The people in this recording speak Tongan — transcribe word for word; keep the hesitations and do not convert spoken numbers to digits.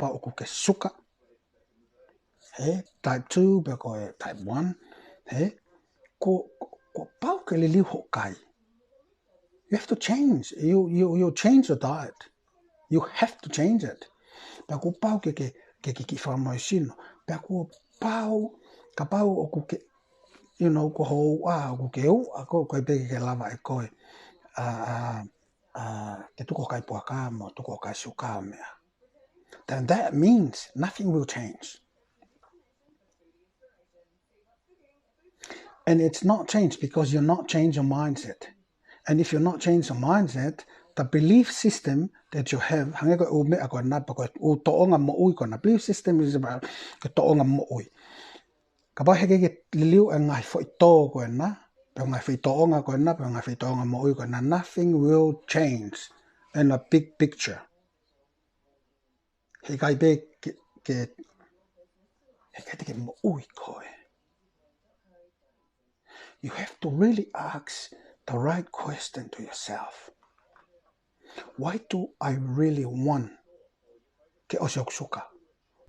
kapau ʻoku ke suka, he, type two pe ko e type one, he, ko, ko, ko pau ke liliu hoʻo kai. You have to change. You, you, you change your diet. You have to change it. Pea kuo pau ke, ke, ke, ke kiʻi fakamoʻui sino. Pea kuo pau, kapau ʻoku ke, you know, ko hoʻo ʻuʻa, ʻoku ke ʻuʻa, ko, ko e pē ke lava ʻe koe. A, a, a, ke tuku hoʻo kai puaka mo, tuku hoʻo kai suka mo e meʻa. Then that means nothing will change. And it's not changed because you're not change your mindset. And if you're not change your mindset, the belief system that you have, hangē ko e ʻū meʻa ko ena, pe ko e ʻū tōʻonga moʻui ko ena. Belief system is about ko e tōʻonga moʻui. Kapau he ʻikai ke liliu e ngaahi foʻi tō ko ena, pe ngaahi foʻi tōʻonga ko ena, pe ngaahi foʻi tōʻonga moʻui ko ena, nothing will change in a big picture. He ʻikai pē ke, ke, he ʻikai te ke moʻui koe. You have to really ask the right question to yourself. Why do I really want ke ʻosi hoku suka?